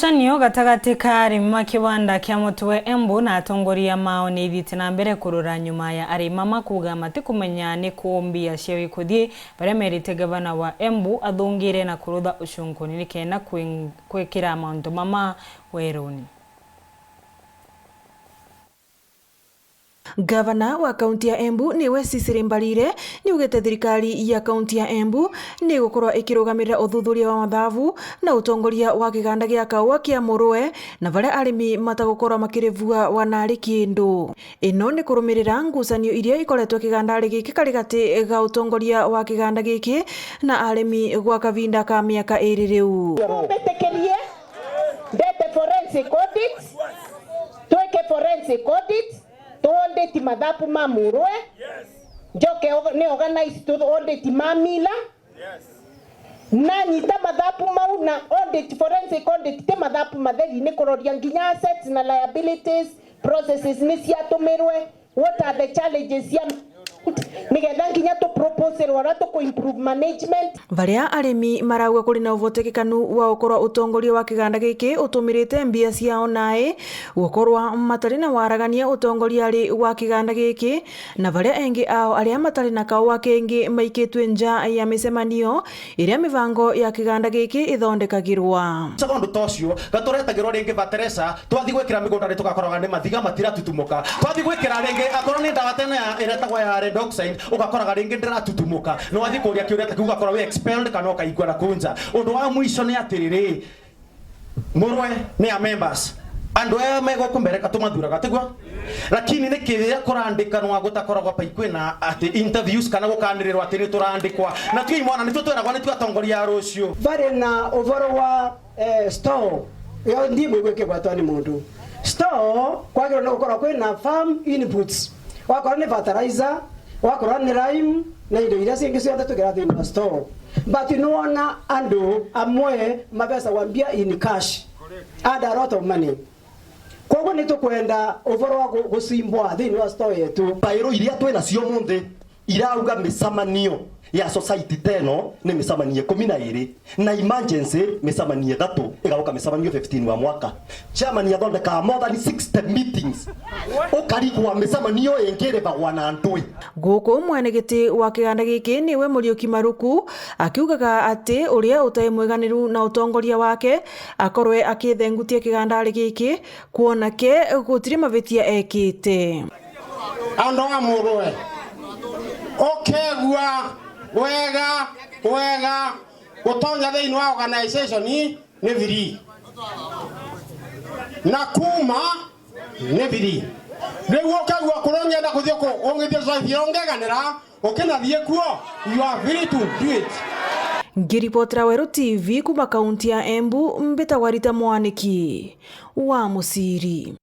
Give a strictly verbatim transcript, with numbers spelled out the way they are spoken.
Ngucanio gatagati ka arimi ma kiwanda kia mutu we Embu na atongoria mao ni ithiite na mbere kurura nyuma ya arimi ama kuuga matikumenya ni ku mbia ciao ikuthii, baria merite gavana wa Embu athungire na kurutha ucunkuni nikenda kwing-, kwikira mauntu mama weruni. Gavana wa kaunti ya Embu niwe Cecily Mbarire niugite thirikari ya kaunti ya Embu ni gukorwa ikirugamirira uthuthuria wa mathabu na utongoria wa kiganda gia kaua kia Murwe, na baria arimi matagukorwa makirivua wanari kindu. Ino ni kurumirira ngucanio iria ikoretwe kigandari giki karigati ga utongoria wa kiganda giki na arimi gwa kavinda ka miaka iri riu. Mbitikirie ndete forensic audit, twike forensic audit, tu audit mathabu ma Murwe, njoke orga-, ni organize tu audit ma mila. Nanyita mathabu mau na audit, forensic audit ti mathabu matheri, ni kuroria nginya assets na liabilities, processes ni ciatumirwe, what are the challenges cia, nigetha nginya tu propose uria tuku improve management. Baria arimi marauga kuri na uvotekekanu wa gukorwa utongoria wa kiganda giki utumirite mbia ciao nai gukorwa matari na waragania utongoria ri wa kiganda giki, na baria engi ao aria matari na kaua kengi maikitwe nja ya micemanio iria mibango ya kiganda giki ithondekagirwa. Coka undu ta ucio, gaturetagirwa ringi bateresa, twathi gwikira migundari tugakoraga ni mathiga matiratutumuka. Twathi gwikira ringi, akorwo ni ndawa tene ya, iretagwa ya Redoxine, ugakoraga ringi ndiratutumuka. Na wathi kuria kiuria ta kiu, ugakorwa wi expelled kana ukaigua na kunja. Undu wa mwisho ni atiriri, Murwe ni a members. Andu aya me guku mbere ka tumathuraga, tiguo? Lakini niki riria kurandikanwa gutakoragwa pai kwina ati interviews kana gukanirirwa ati ni turandikwa? Na tui mwana, nitwe tweragwa nitwe atongoria a ruciu. Bari na uvoro wa, eh, store. Yo ndi mwigwike gwatwa ni mundu. Store kwagirwa ni gukorwa kwina farm inputs. Wakorwo ni fertilizer, wakorwo ni lime, na indo iria cingi cionthe tugira thiini wa store. But nwona andu amwe mabecagwa mbia in cash. And a lot of money. Koguo ni tukwenda uvoro wa gu-, gucimbwa thiini wa store yetu. Bairo iria twina cio munthi irauga micemanio ya society teno ni micemanio ikumi na iri, na emergency micemanio ithatu, igaguka micemanio fifteen wa mwaka. Chairman athondeka more than sixty meetings. Ukarigwa micemanio ingi irivagwa na ndui. Guku mwenegiti wa kiganda giki niwe Muriuki Maruku, akiugaga ati uria utai mwiganiru na utongoria wake akorwe akithengutia kigandari giki, kwona ke gutiri mavitia ekite. Andu a Murwe, ukegua wega wega, gutonya thiini wa organization ni free. Na kuuma ni free. Riu ukegua kuria ungienda kuthii ku-, ungithii society iria ungeganira, ukinathii kuo, you are free to do it. Ngiripotera Weru T V kuuma kaunti ya Embu, mbitagwa Rita Mwaniki wa Muciri.